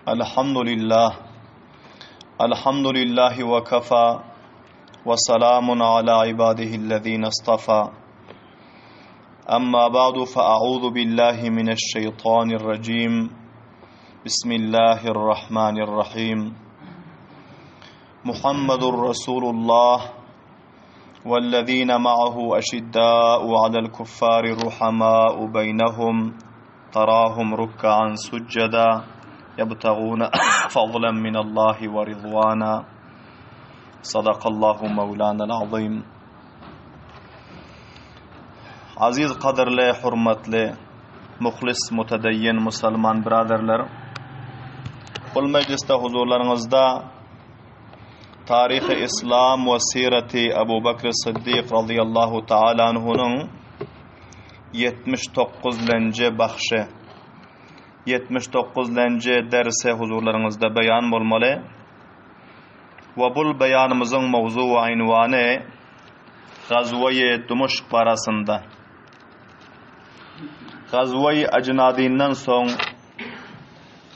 الحمد لله الحمد لله وكفى وسلام على عباده الذين اصطفى أما بعد فأعوذ بالله من الشيطان الرجيم بسم الله الرحمن الرحيم محمد رسول الله والذين معه أشداء على الكفار رحماء بينهم تراهم ركعا سجدا يبتغون فضلا من الله ورضوانا صدق الله مولانا العظيم Aziz gadyrly, hurmatly, muhlis, mutedeyyin musulman biraderler. Bul mejlisde huzurlaryňyzda Taryhy Islam we Sirati Abu Bakr Siddik radiyallahu taala anhunyň 79 lenji bahşy 79 lenji dersi huzurlaryňyzda beýan bolmaly. We bul beýanymyzyň mowzu we ynwany Gazwaýy Dumuşk barasynda. Gazwaýy Ajnadyndan soň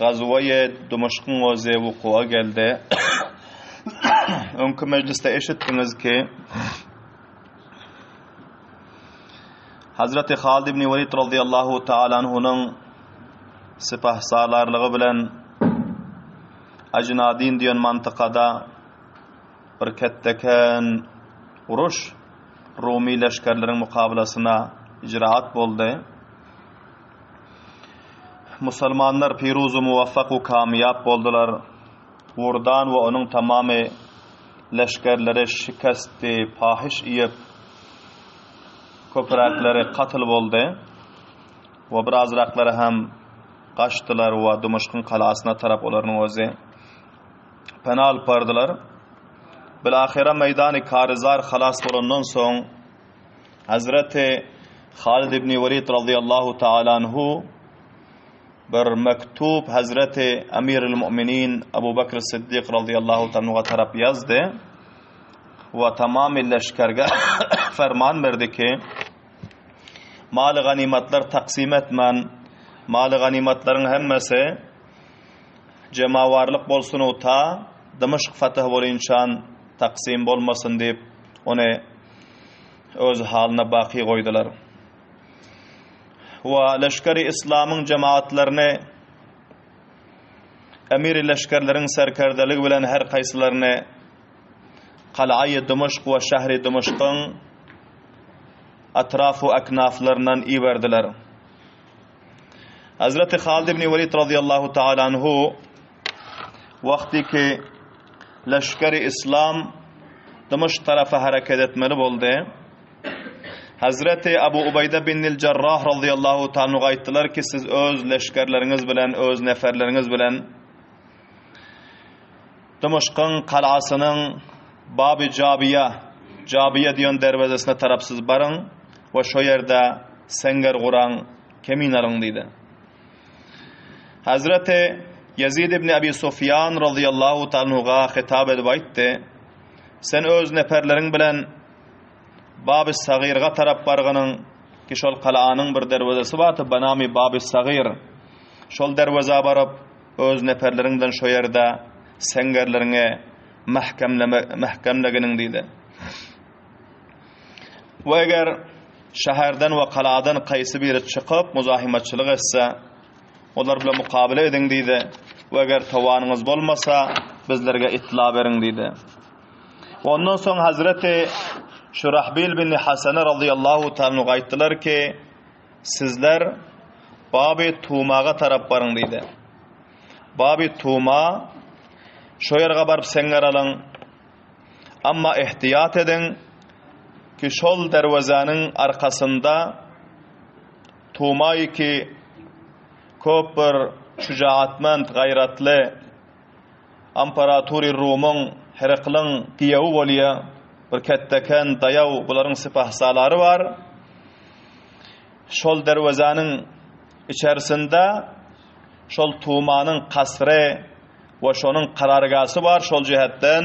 Gazwaýy Dumuşkyň özi wukuwa geldi. Öňki mejlisde eşitdiňiz ki, Hazreti Halid ibn Walid radıyallahu taala anhunyň sipahsalarlygy bilen Ajnadin diýen mantykada bir ketdeken uruş Rumy leşgerleriň mukabylasyna icraat boldy. Musulmanlar piruzu muwaffak we kamyýap boldular. Wurdan we onuň tamamy leşgerleri şikesti pahyş iýip, köpräkleri katl boldy we birazraklary hem gaçdylar we Dymyşkyň galasyna tarap olaryň özi pena alyp bardylar. Bilahyra meýdany Karyzar halas bolandan soň Hazreti Halid ibn Walid radıyallahu taala anhu bir mektup Hazreti Amirul Mu'minin Abu Bakr Siddik radıyallahu taala tarap ýazdy we tamamy leşgerge ferman berdi ki Maly ganymatlar taksym etmän, maly ganymatlaryň hemmesi jemawarlyk bolsun ta Dymyşk fatih bolynçan taksym bolmasyn diýip, ony öz halyna baky goýdular. We leşgeri islamyň jemaatlaryny emiri leşgerleriň serkerdeligi bilen her kaýsylaryny Kalaýy Dymyşk we şähri Dymyşkyň atraf-u aknaflaryndan iberdiler. Hazreti Halid ibn Walid radıyallahu taala anhu wagty ki leşgeri islam Dymyşk tarapa hereket etmeli boldy. Hazreti Abu Ubayda bin el-Jarrah radıyallahu taala aýtdylar ki siz öz leşgerleriňiz bilen, öz neferleriňiz bilen Dymyşkyň galasynyň Baby Jabyýa, Jabyýa diýen derwezesine tarap siz baryň we şo ýerde seňňer guraň, kemin alyň diýdi. Hazreti Ýezid ibn Abi Sufýan razyýallahu ta'ala hitap edip aýtdy, Sen öz neperleriň bilen Baby Sagyrga tarap bargynyň ki şol galanyň bir derwezesi bardy, banamy Baby Sagyr. Şol derwezä baryp, Öz neperleriň bilen şo ýerde seňňerleriňi mähkämleginiň diýdi. We eger şäherden we galadan kaýsy biri çykyp muzahymatçylyk etse, olar bilen mukabele ediň diýdi. We eger towanyňyz bolmasa, bizlerge itla beriň diýdi. Ondan soň Hazreti Şurahbil bin Hasana radıyallahu ta'ala aýtdylar ki, Sizler Baby Tumaga tarap baryň diýdi. Baby Tuma, şo ýerge baryp seňňer alyň. Amma ehtiýat ediň ki şol derwezäniň arkasynda Tumaý ki köp bir şujaatmend, gaýratly Amparatury Rumyň Heraklyň giýewi bolýa, bir ketdeken, daýaw bularyň sypahsalary bar. Şol derwezäniň içerisinde şol Tumanyň kasry we şonuň karargasy bar, şol jähetden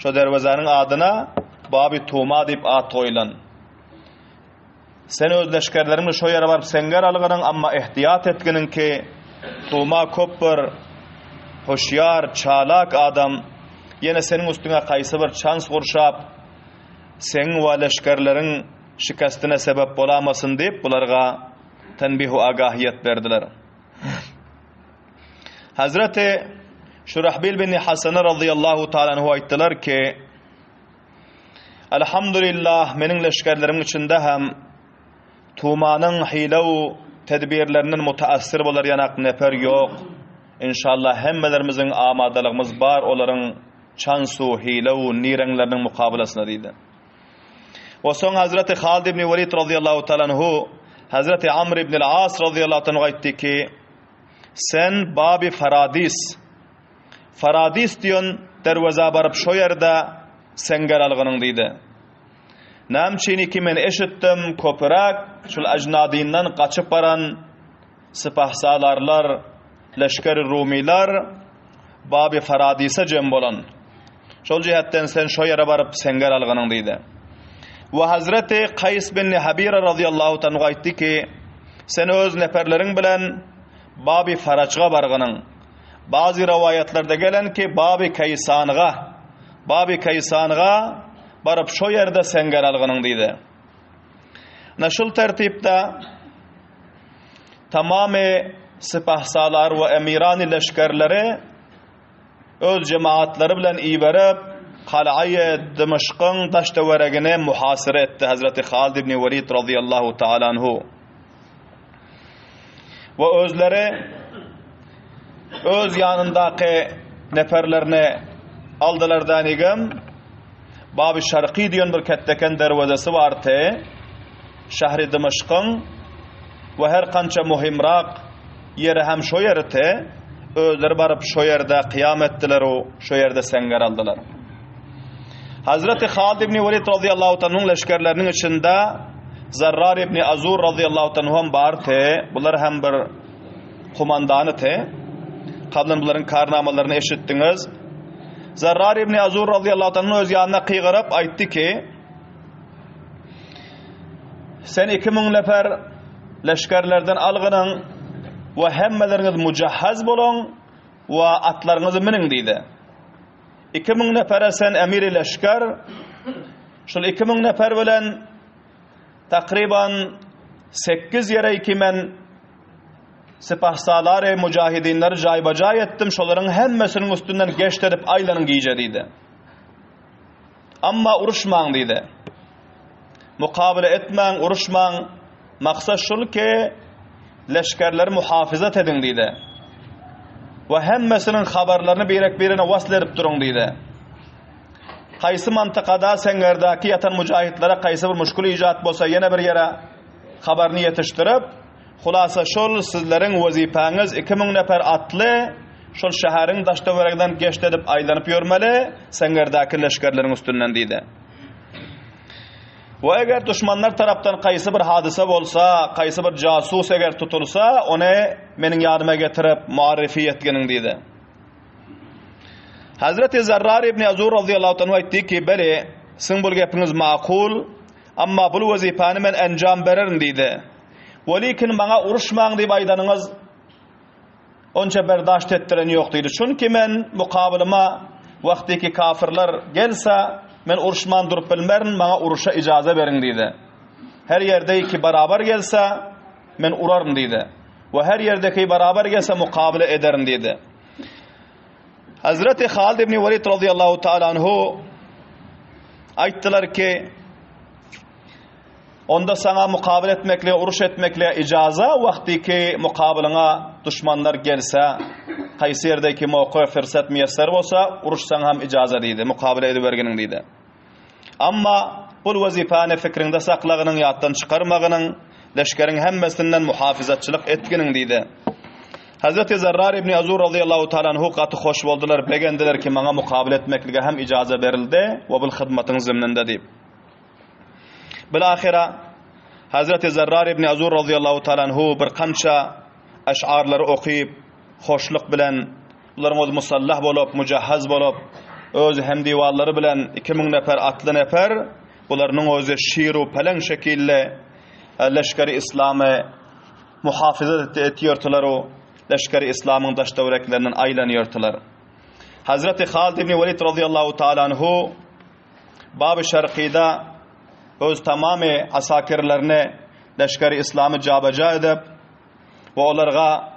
şo derwezäniň adyna Baby Tuma diýip at goýlan. Sen öz leşgerleriň bilen şo ýere baryp seňňer algynyň, amma ehtiýat etginiň ki, Tuma köp bir. Hoşýar, çalak adam, ýene seniň üstüňe kaýsy bir çans gurşap, seň we leşgerleriň şikestine sebep bolamasyn diýip, bularga tenbih we agahiýet berdiler. Hazreti Şurahbil bin Hasana radıyallahu taala anhu aýtdylar ki, Elhamdülillah, meniň leşgerlerimiň içinde hem Tumanyň hile-u tedbirlerinden mutaassir bolar ýanak nefer ýok. Inşallah hemmelerimiziň amadalygymyz bar olaryň çans-u hile-u nireňleriniň mukabalasyna diýdi. We soň Hazreti Halid ibn Welid razyýallahu taala anhu Hazreti Amr ibn al-As razyýallahu taala anhu aýtdy ki, Sen Babi Faradis Faradis diýen derwezä baryp şo ýerde seňger algynyň diýdi. Näme üçin ki men eşitdim, köpüräk şul Ajnadyndan gaçyp baran sypahsalarlar, leşgeri rumylar Babi Faradise jem bolan. Şol jihetden sen şo ýere baryp seňger algynyň diýdi. We Hazreti Kaýs bin Habira razyýallahu anhu aýtdy ki, sen öz neperleriň bilen Babi Farajga bargynyň. Bazy rowaýatlarda gelen ki, Babi Kaýsanga, Babi Kaýsanga baryp şo ýerde seňger algynyň diýdi. Na şul tertipde tamamy sypahsalar we emirany leşgerleri öz jemaatlary bilen iberip, Kalaýy Dymaşkyň daş-töweregini muhasyra etdi Hazreti Halid ibn Welid razyýallahu taala anhu. We özleri öz ýanyndaky neferlerini aldylar dänigem, Baby Şarky diýen bir ketdeken derwezesi bardy, şähri Dymaşkyň we her kança muhimrak ýeri hem şo ýerdi, özleri baryp şo ýerde kyýam etdiler u şo ýerde seňňer aldylar. Hazreti Halid ibn Welid razyýallahu anhuň leşgerleriniň içinde Zarrar ibn Azur razyýallahu anhu hem bardy, bular hem bir komandanydy. Kablan bularyň karnamalaryny eşitdiňiz. Zarrar ibn Azur razyýallahu anhu öz ýanyna kygyryp aýtdy ki, Sen 2000 nefer leşgerlerden algynyň we hemmeleriňiz mujahhaz boluň we atlaryňyzy miniň diýdi. 2000 nefere sen emiri leşger, şol 2000 nefer bilen takryban 8 ýere iki men Sipahsalary, mujahidinleri jaýba-jaý etdim, şolaryň hemmesiniň üstünden geşt edip aýlanyň gije diýdi. Amma uruşmaň diýdi. Mukabele etmäň, uruşmaň. Maksat şul ki, leşgerleri muhafizat ediň diýdi. We hemmesiniň habarlaryny birek-birine wasl edip duruň diýdi. Haýsy mantykada seňňerdäki ýatan mujahitlere haýsy bir muşkul ijat bolsa ýene bir ýere habaryny ýetişdirip, Hulasa şol sizleriň wezipäňiz 2000 nefer atly şol şäheriň daş-töwereginden geşt edip aýlanyp ýörmeli, seňňerdäki leşgerleriň üstünden diýdi. We eger duşmanlar tarapdan kaýsy bir hadysa bolsa, kaýsy bir jasus eger tutulsa, ony meniň ýanyma getirip muarrifi etginiň diýdi. Hazreti Zarrar ibn Azur radıyallahu anhu aýtdy ki, Beli, siziň bul gepiňiz makul, Amma bul wezipäni men enjam bererin diýdi. Welikin maňa uruşmaň diýip aýdanyňyz onça berdaşt etdiren ýok diýdi. Çünki men mukabylyma wagtyky kafirler gelse, men uruşman durup bilmerin, maňa uruşa ijaza beriň diýdi. Her ýerde ki barabar gelse, men uraryn diýdi. We her ýerdeki barabar gelse mukabyle ederin diýdi. Hazreti Halid ibn Walid radıyallahu taala anhu aýtdylar ki, Onda saňa mukabyl etmeklige, uruş etmeklige ijaza, wagtyky mukabylyňa duşmanlar gelse, haýsy ýerdeki mowky, fürsat miýesser bolsa, uruşsaň hem ijaza diýdi, mukabyla ediberginiň diýdi. Amma bul wezipäni fikriňde saklagynyň, ýatdan çykarmagynyň, leşgeriň hemmesinden muhafizatçylyk etginiň diýdi. Hazreti Zarrar ibn Azur razyýallahu taala anhu gaty hoş boldular, begendiler ki, maňa mukabyla etmeklige hem ijaza berildi we bul hyzmatyň zymnynda diýip. Bilahyra Hazreti Zarrar ibn Azur razyýallahu taala anhu bir kança eşarlary okyp, hoşluk bilen bularyň öz musallah bolup, mujahhaz bolup, öz hemdiwallary bilen 2000 nefer atly nefer bularynyň özi şiru peleň şekilli leşgeri islamy muhafizat etýärdiler. leşgeri Yslamyň daş-töwereklerinden aýlanýardylar. Hazreti Halid ibn Welid radiyallahu taala anhu Bab-y Şerkide öz tamamy asakirlerini leşgeri Yslamy jabeja edip we olarga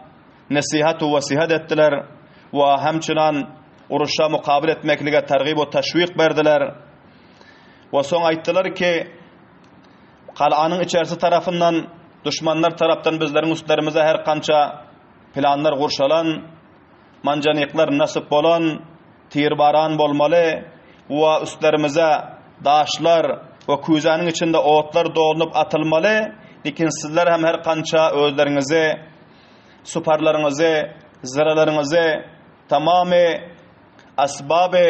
nesihat we wesihat etdiler we hemçinan uruşa mukabyl etmeklige tergib we teşwik berdiler. We soň aýtdylar ki, galanyň içersi tarapyndan duşmanlar tarapdan bizleriň üstlerimize her kança planlar gurşalan, manjanikler nasyp bolan, tirbaran bolmaly we üstlerimize daşlar we küzäniň içinde otlar dolunyp atylmaly, lekin sizler hem her kança özleriňizi, suparlaryňyzy, zyralaryňyzy, tamamy asbaby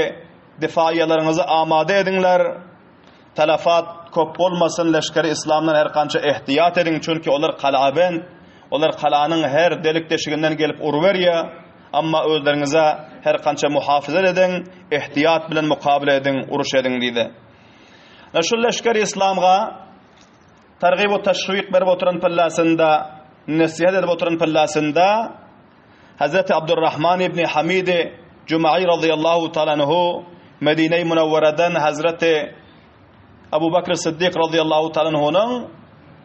difaýalaryňyzy amada ediňler, Talafat köp bolmasyn leşgeri yslamdan her kança ehtiýat ediň çünki olar galabent olar galanyň her delik deşiginden gelip uruberýä amma özleriňize her kança muhafyzat ediň ehtiýat bilen mukabele ediň uruş ediň diýdi. Na şu leşgeri yslamga targyb we teşwik berip oturan pillasynda nesihat edip oturan pillasynda Hazreti Abdurrahman ibn Hamidi Juma'i radıyallahu ta'ala anhu Medine-i Münevvere'den Hazreti Abu Bakr Siddik radıyallahu ta'ala anhu'nyň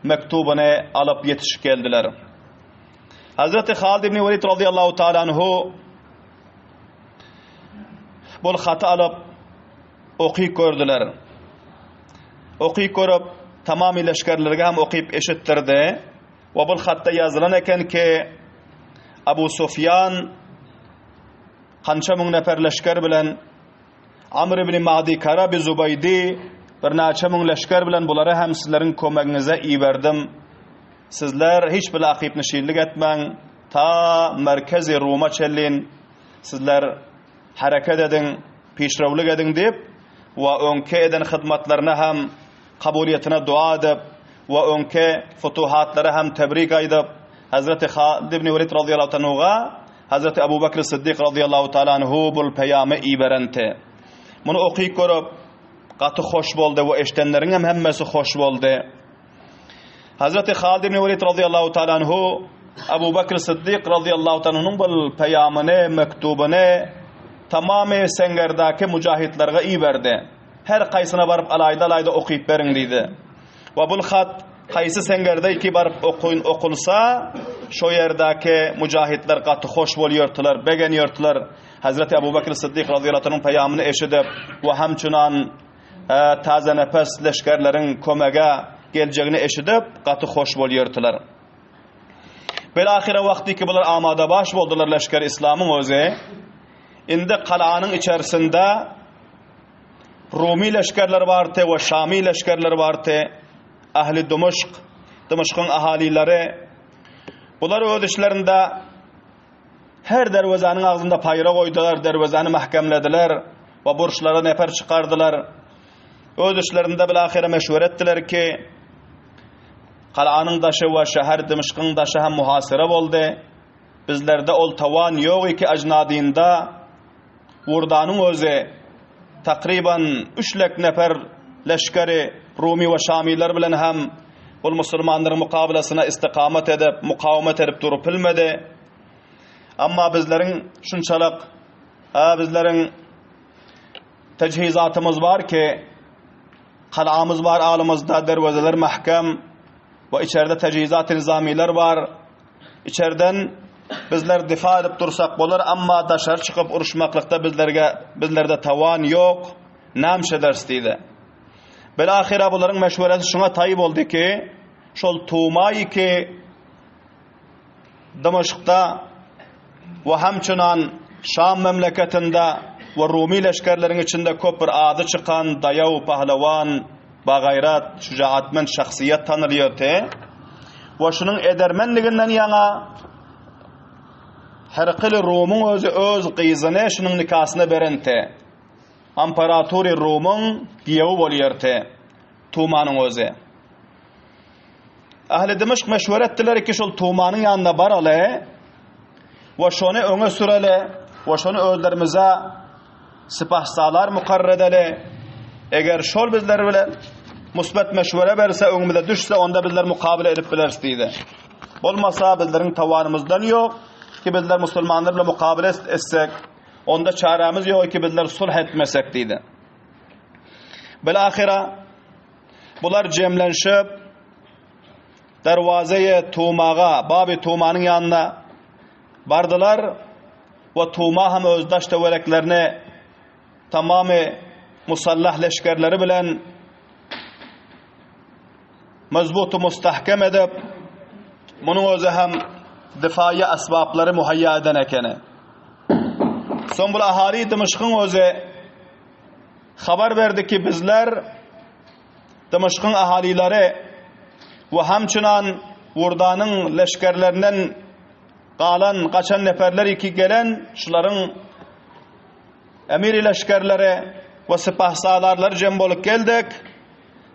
mektubyny alyp ýetişip geldiler. Hazreti Halid ibn Velid radıyallahu ta'ala anhu bul haty alyp okyp gördüler. Okyp görüp tamamy leşgerlerge hem okyp eşitdirdi. We bul hatda ýazylan eken ki, Abu Sufýan kança müň nefer leşger bilen Amr ibn Madi Karabi Zubaýdy birnäçe müň leşger bilen bulary hem sizleriň kömegiňize iberdim. Sizler hiç bir akyp-nişinlik etmäň, ta merkezi Ruma çenlin sizler hereket ediň, pişrewlik ediň diýip we öňki eden hyzmatlaryna hem kabulyýetine dua edip we öňki futuhatlara hem tebrik aýdyp, Hezreti Halid ibn Welid razyýallahu anhuga Hezreti Abu Bekr Siddik razyýallahu taala anhu bul peýamy iberenti. Muny okyp görüp, gaty hoş boldy we eşdenleriň hem hemmesi hoş boldy. Hazreti Halid ibn Welid razyýallahu taala anhu Abu Bekr Siddik razyýallahu taala anhunyň bul peýamyny, mektubyny tamamy Sengerdäki mujahidlerge iberdi. Her kaýsyna baryp alaýda-alaýda okyp beriň diýdi. We bul hat haýsy seňgerde ki baryp okyn okulsa, şo ýerdäki mujahidler gaty hoş bolýardylar, begenýärdiler. Hazreti Abu Bekr Siddik razyýallahu anhuň peýamyny eşidip we hemçünan täze nepes leşgerleriň kömege geljegini eşidip gaty hoş bolýardylar. Bilahyra wagty ki bular amada baş boldular leşger islamyň özi. Indi galanyň içerisinde Rumy leşgerleri bardy we Şamy leşgerleri bardy. Ähli Dymyşk, Dymyşkyň ahalyleri. Bular öz işlerinde her derwezäniň agzynda paýra goýdular, derwezäni mähkemlediler we burçlara neper çykardylar. Öz işlerinde bilahyra meşwere etdiler ki, galanyň daşy we şäher Dymyşkyň daşy hem muhasara boldy. Bizlerde ol tawan ýok iki ajnadynda Wurdanyň özi takryban üç lek nefer leşgeri Rumy we Şamylar bilen hem bul musulmanlaryň mukabylasyna istikamat edip, mukawamat edip durup bilmedi. Amma bizleriň şunçalyk a bizleriň tejhizatymyz bar ki, kalamyz bar alymyzda, derwezeler mähkem we içerde tejhizat-y nizamiler bar. Içerden bizler difa edip dursak bolar, amma daşary çykyp uruşmaklykda bizlerge bizlerde tawan ýok, nämş ederis diýdi. Bilahyra bularyň meşweresi şuňa taý boldy ki, şol Tumaý ki Dymaşkda we hemçinan Şam memleketinde we Rumy leşgerleriň içinde köp bir ady çykan daýaw pahlawan Bagaýrat, şujaatmend şahsyýet tanylýardy we şunuň edermenliginden ýaňa Herkili Rumyň özi öz gyzyny şunuň nikasyna berenti. Amparatury Rumyň giýewi bolýardy Tumanyň özi. Ähli Dimişk meşwere etdiler ki, şol Tumanyň ýanyna baraly we şony öňe süreli we şony özlerimize Sipahsalar mukarrar edeli. Eger şol bizler bilen musbet meşwere berse, öňümize düşse, onda bizler mukabele edip bileris diýdi. Bolmasa bizleriň tawanymyzdan ýok. ki bizler musulmanlar bilen mukabele etsek, onda çarämiz ýok ki bizler sulh etmesek diýdi. Bilahyra bular jemlenşip Derwazeýe Tumaga, Baby Tumanyň ýanyna bardylar we Tuma hem öz daş-töwereklerini tamamy musallah leşgerleri bilen mezbutu mustahkem edip, munuň özi hem difaýy esbaplary muhaýýa eden ekeni. Soň bul ahali Dymaşkyň özi habar berdi ki, bizler Dymaşkyň ahalylary we hamçynan Wurdanyň leşgerlerinden galan, gaçan neperler iki gelen şularyň emiri leşgerleri we sypahsalarlary jem bolup geldik.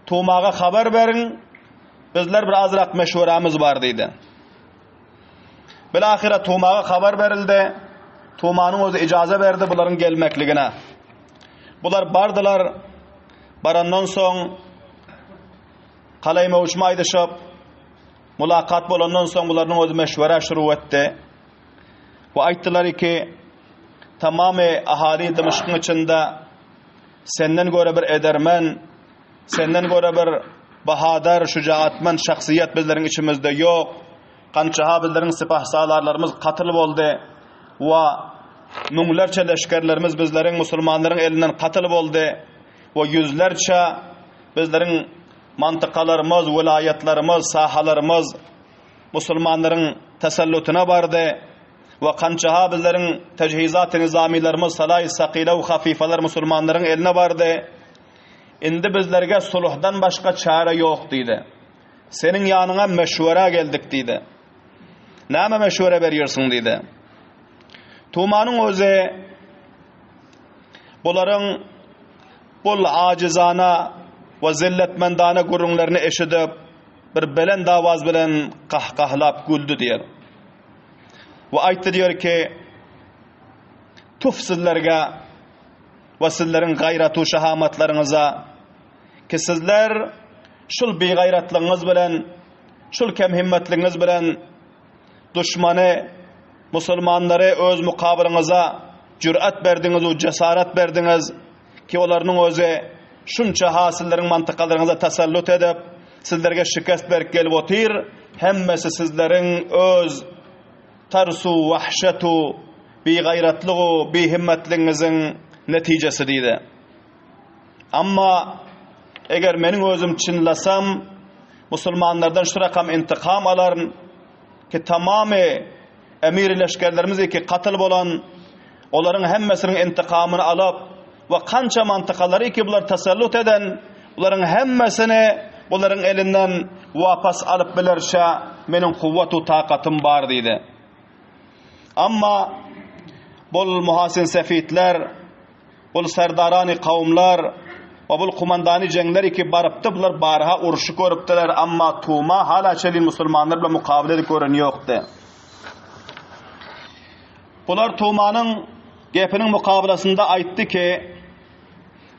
Tumaga habar beriň, bizler bir azrak meşwerämiz bar diýdi. Bilahyra Tumaga habar berildi. Tumanyň özi ijaza berdi bularyň gelmekligine. Bular bardylar. Barandan soň kalaý-mowşum aýdyşyp, mulakat bolandan soň bularyň özi meşwere şuru etdi. We aýtdylar ki, tamamy ahali Dymaşkyň içinde senden göre bir edermen, senden göre bir bahadar, şujaatmand şahsyýet bizleriň içimizde ýok. Gança-ha bizleriň sypahsalarlarymyz katyl boldy we müňlerçe leşgerlerimiz bizleriň musulmanlaryň elinden katyl boldy we ýüzlerçe bizleriň mantykalarymyz, welaýatlarymyz, sahalarymyz musulmanlaryň tasallutyna bardy we kança-ha bizleriň tejhizat-y nizamilerimiz, salaý sakile we hafifalar musulmanlaryň eline bardy. Indi bizlerge sulhdan başga çäre ýok diýdi. Seniň ýanyňa meşwera geldik diýdi. Näme meşwere berýärsiň diýdi. Tumanyň özi bularyň bul ajizana we zilletmendana gürrüňlerini eşidip, bir belent awaz bilen kahkahlap güldi diýer. We aýtdy diýer ki, Tuf sizlerge we sizleriň gaýratu şahamatlaryňyza ki sizler şul bigaýratlygyňyz bilen, şul kemhimmetligiňiz bilen duşmany, musulmanlary öz mukabylyňyza jürat berdiňiz we jesaret berdiňiz ki olarynyň özi şunça ha sizleriň mantykalaryňyza tasallut edip, sizlerge şikest berip gelip otyr, hemmesi sizleriň öz tarsu, wahşetu, bigaýratlygu, bihimmetligiňiziň netijesi diýdi. Amma eger meniň özüm çynlasam, musulmanlardan şu rakam intikam alaryn ki tamamy emir leşgerlerimiz ki katyl bolan olaryň hemmesiniň intikamyny alyp we kança mantykalary ki bular tasallut eden bularyň hemmesini bularyň elinden wapas alyp bilerşe meniň kuwwatu takatym bar diýdi. Amma bul muhasin sefitler Bul serdarany kawumlar we bul kumandany jeňler iki barypdy, bular barha urşy görüpdiler, amma Tuma hala çenli musulmanlar bilen mukabele edip gören ýokdy. Bular Tumanyň gepiniň mukabelasynda aýtdy ki,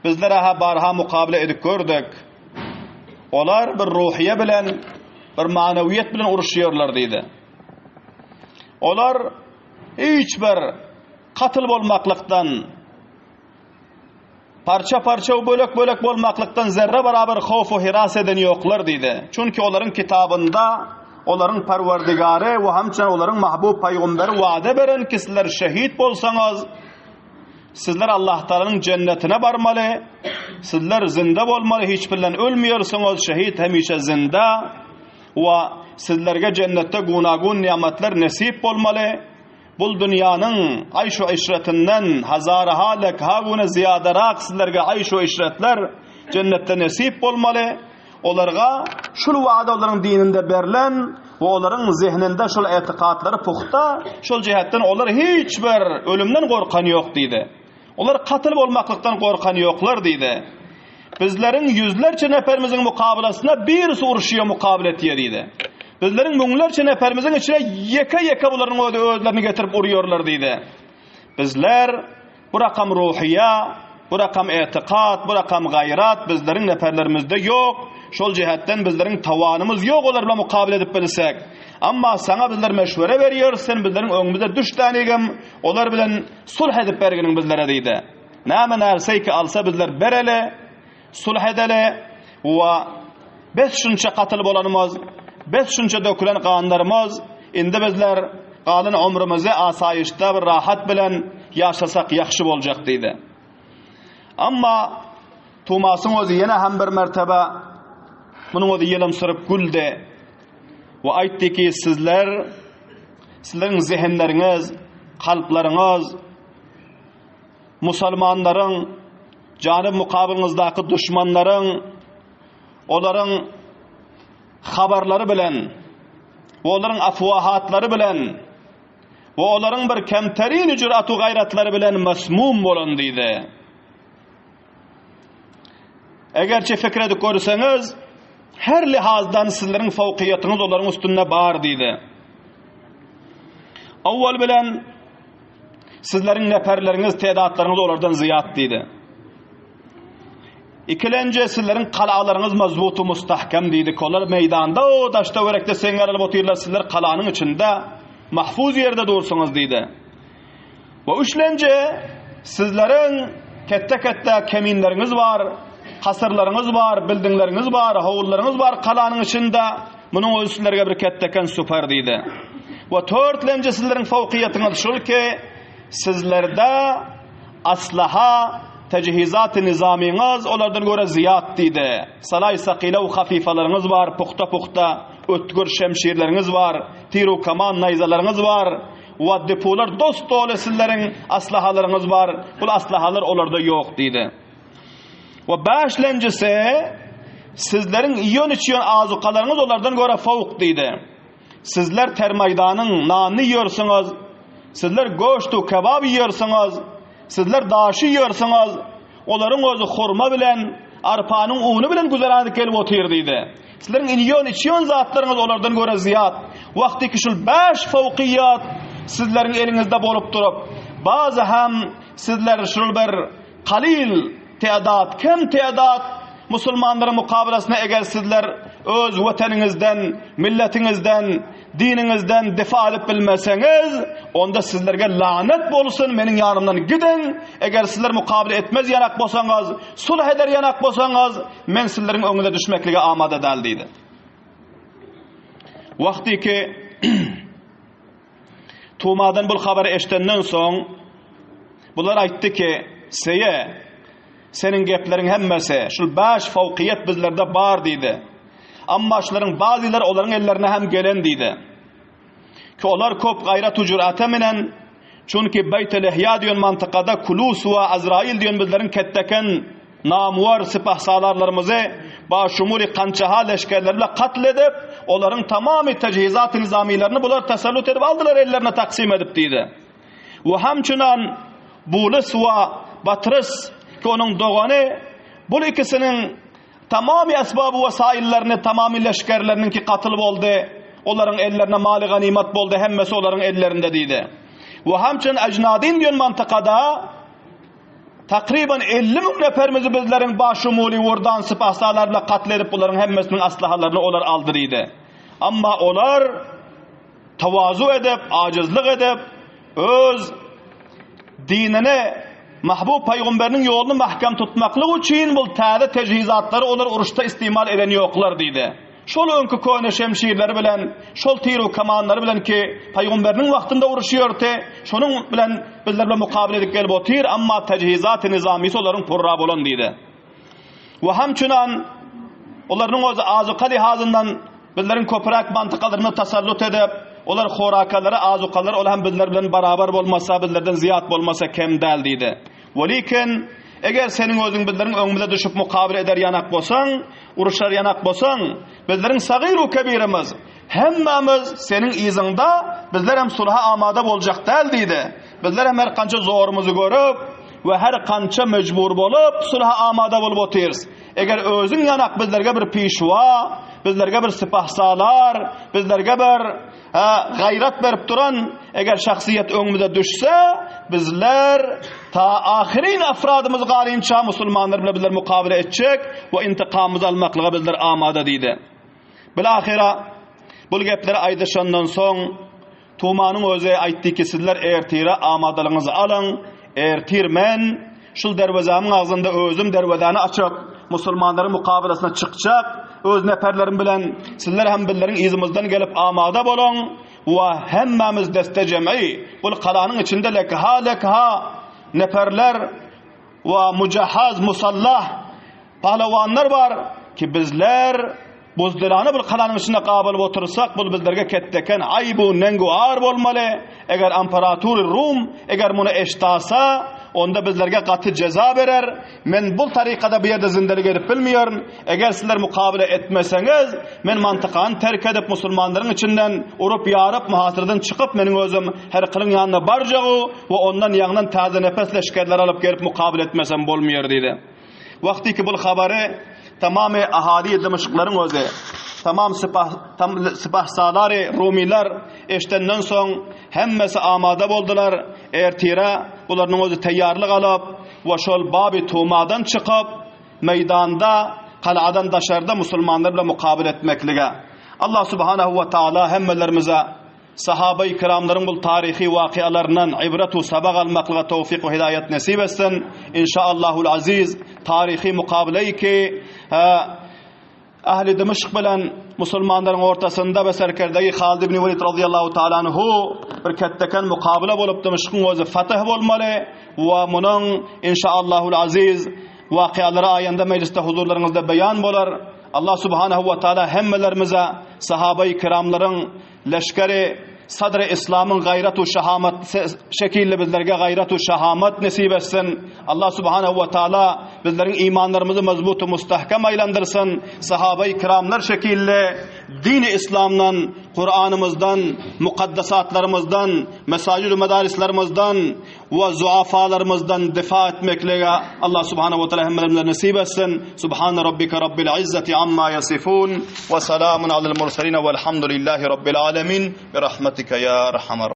bizler ha barha mukabele edip gördük. Olar bir ruhiýe bilen, bir manawiýet bilen uruşýarlar diýdi. Olar hiç bir Katyl bolmaklykdan, parça-parça we bölek-bölek bolmaklykdan zerre barabar howf-u hiras eden ýoklar diýdi. Çünki olaryň kitabynda olaryň Perwerdigary we hemçe olaryň mahbub pygambery wada beren ki sizler şehit bolsaňyz, sizler Allah Taalanyň jennetine barmaly, sizler zinde bolmaly, hiç birden ölmeýärsiňiz, şehit hemişe zinde we sizlerge jennetde guna-gun nimetler nesip bolmaly. Bul dünýäniň aýş-u-eşretinden hazaraha lekha güne zyýadarak sizlerge aýş-u-eşretler jennetde nesip bolmaly. Olarga şul wada olaryň dininde berlen we olaryň zehninde şul etikatlary puhta, şol jähetden olar hiç bir ölümden gorkan ýok diýdi. Olar katyl bolmaklykdan gorkan ýoklar diýdi. Bizleriň ýüzlerçe neperimiziň mukabylasyna birisi uruşýa mukabyl etýär diýdi. Bizleriň müňlerçe neperimiziň içine ýeke-ýeke bularyň özi özlerini getirip urýarlar diýdi. Bizler bu rakam ruhyýa, bu rakam etikat, bu rakam gaýrat bizleriň neperlerimizde ýok. Şol jähetden bizleriň tawanymyz ýok olar bilen mukabyl edip bilsek. Amma saňa bizler meşwere berýäris, sen bizleriň öňümize düş dänigem, olar bilen sulh edip berginiň bizlere diýdi. Näme närseýki alsa bizler bereli, sulh edeli we bes şunça katyl bolanymyz, bes şunça dökülen ganlarymyz, indi bizler galan ömrümizi asaýyşda bir rahat bilen ýaşasak ýagşy boljak diýdi. Amma Tumasyň özi ýene hem bir mertebe munuň özi ýylymsyryp güldi we aýtdy ki, sizler sizleriň zehinleriňiz, kalplaryňyz musulmanlaryň janyp mukabylyňyzdaky duşmanlaryň olaryň habarlary bilen we olaryň afwahatlary bilen we olaryň bir kemterin jüratu gaýratlary bilen masmum bolan diýdi. Egerçe fikir edip görseňiz, her lihazdan sizleriň fowkyýetiňiz olaryň üstünde bar diýdi. Owwal bilen sizleriň neperleriňiz, tedatlaryňyz olardan zyýat diýdi. Ikilenje sizleriň kalalaryňyz mazbutu mustahkem diýdi. Olar meýdanda o daş töwerekde seňňer alyp otyrlar, sizler kalanyň içinde mahfuz ýerde dursuňyz diýdi. We üçlenji, sizleriň ketde-ketde keminleriňiz bar, kasyrlaryňyz bar, bildingleriňiz bar, howullaryňyz bar kalanyň içinde, munuň özi sizlerge bir ketdeken super diýdi. We törtlenji sizleriň fowkyýetiňiz şul ki, sizlerde aslaha, tejhizat-y nizamyňyz olardan görä zyýat diýdi. Salaý sakile we hafifalaryňyz bar, puhta-puhta ötgür şemşirleriňiz bar, tir-u kaman naýzalaryňyz bar, Wa depolar dos-doly sizleriň aslahalaryňyz bar, bul aslahalar olarda ýok diýdi. We bäşlenjisi sizleriň iýen-içýän azukalaryňyz olardan görä sowuk diýdi. Sizler termaýdanyň nanyny iýersiňiz, sizler göşt-u kebap iýersiňiz, sizler daşy iýersiňiz, Olaryň özi hurma bilen, arpanyň uny bilen güzeran edip gelip otyr diýdi. Sizleriň iýen, içýän zatlaryňyz olardan görä zyýat. Wagtyky şul bäş fowkyýat sizleriň eliňizde bolup durup, bazy hem sizler şul bir kalyl tedat, kem tedat musulmanlaryň mukabelasynda eger sizler öz watanyňyzdan, milletiňizden, Diniňizden difa edip bilmeseňiz, onda sizlerge lanet bolsun, meniň ýanymdan gidiň, eger sizler mukabele etmez ýanak bolsaňyz, sulh eder ýanak bolsaňyz, men sizleriň öňüňize düşmeklige amada däl diýdi. Wagtyky Tumadan bul habary eşidenden soň, bular aýtdy ki, Seýe, Seniň gepleriň hemmesi, şul bäş fowkyýet bizlerde bar diýdi. Amma şularyň bazylary olaryň ellerine hem gelen diýdi. Ki olar köp gaýrat-u-jürate menen, çünki Beýtelehýa diýen mantykada Kulus we Azraýyl diýen bizleriň ketdeken namwar sypahsalarlarymyzy başumuly kançaha leşgerleri bile katl edip, olaryň tamamy tejhizat-y nizamilerini bular tasallut edip aldylar ellerine taksim edip diýdi. We hamçynan Bulys we Batrys ki onuň dogany, bul ikisiniň Tamamy esbaby wesaýyllaryny, tamamy leşgerleriniňki katyl boldy, olaryň ellerine maly ganymat boldy, hemmesi olaryň ellerinde diýdi. We hamçyn Ejnadin diýen mantykada takryban 50 müň neperimizi bizleriň başumuly wurdan sypahsalar bilen katl edip bularyň hemmesiniň aslahalaryny olar aldy diýdi. Amma olar tawazu edip, ajyzlyk edip, öz dinini, mahbub pygamberiniň ýoluny mahkem tutmaklyk üçin bu täze tejhizatlary olar uruşda istimal eden ýoklar diýdi. Şol öňki köne şemşirleri bilen, şol tir we kamanlary bilen ki, pygamberiniň wagtynda uruşýardy, şonuň bilen bizler bilen mukabele edip gelip otyr, amma tejhizat-y nizamisi olaryň purra bolan diýdi. We hamçynan olaryň özi azuka lihazyndan bizleriň köpräk mantykalaryna tasallut edip, olar horakalary, azukalary ol hem bizler bilen barabar bolmasa, bizlerden zyýat bolmasa kem däl diýdi. Welikin, eger seniň özüň bizleriň öňümize düşüp mukabele eder ýanak bolsaň, uruşar ýanak bolsaň, bizleriň sagyr-u kebirimiz, hemmämiz seniň yzyňda, bizler hem sulha amada boljak däl diýdi. Bizler hem her kança zorumyzy görüp we her kança mejbur bolup sulha amada bolup otyrys. Eger özüň ýanak bizlerge bir pişwa, bizlerge bir sypahsalar, bizlerge bir gaýrat berip duran eger şahsyýet öňümize düşse, bizler ta ahyrin afradymyz galynça musulmanlar bilen bizler mukabele etjek we intikamymyzy almaklyga bizler amada diýdi. Bilahyra. Bul gepleri aýdyşandan soň, Tumanyň özi aýtdy ki, sizler ertire amadalygyňyzy alyň, ertir men şul derwezämiň agzynda özüm derwezäni açyp, musulmanlaryň mukabalasyna çykjak, öz neperlerim bilen, sizler hem bizleriň yzymyzdan gelip amada boluň we hemmämiz deste-jem'i, bul galanyň içinde lekha-lekha neperler we mujahhaz, musallah Pahlewanlar bar ki bizler buzdilany bir galanyň içinde gabalyp otursak bul bizlerge ketdeken aýbu nengu ar bolmaly eger amparatury rum eger muny eşdasa onda bizlerge gaty jeza berer men bul tarykada bu ýerde zindelik edip bilmeýärin eger sizler mukabele etmeseňiz men mantykany terk edip musulmanlaryň içinden urup ýaryp muhasyrdan çykyp meniň özüm Herkiliň ýanyna barjagu we ondan ýaňdan täze nepes leşgerler alyp gelip mukabele etmesem bolmaýar diýdi. Wagty ki bul habary tamamy ahali Dymyşklaryň özi, tamam sypah, tam, sypahsalary Rumylar eşdenden soň hemmesi amada boldular. Ertire bularynyň özi taýýarlyk alyp we şol Baby Tumadan çykyp meýdanda kaladan daşarda musulmanlar bilen mukabil etmeklige. Allah subhanahu we taala hemmelerimize Sahabaýy kiramlaryň bul taryhy wakyalaryndan ibrat we sabak almaklyga towfyk we hidaýat nesip etsin. Inşaallahul aziz taryhy mukabyleý ki Ähli Dymyşk bilen musulmanlaryň ortasynda we serkerdegi Halid ibn Welid razyýallahu taala anhu bir ketdeken mukabyle bolup Dymyşkyň özi fatih bolmaly we munuň inşaallahul aziz wakyalary aýanda mejlisde huzurlaryňyzda beýan bolar. Allah subhanahu we taala hemmelerimize sahabaýy kiramlaryň Leşgeri Sadry Islamyň gaýrat u şahamat şekilli bizlerge gaýrat u şahamat nesip etsin. Allah subhanahu we taala bizleriň imanlarymyzy mazbut u mustahkam aýlandyrsyn. Sahabaýy kiramlar şekilli dini Islamdan, Kuranymyzdan, mukaddesatlarymyzdan, mesajid u medarislerimizden we zuafalarymyzdan difa etmeklige Allah subhanahu we taala hemmelerimize nesip etsin. Subhane rabbike rabbil izzati amma yasifun we selamun alel murselin velhamdülillahi rabbil alemin. Bi rahmetike ya erhamer.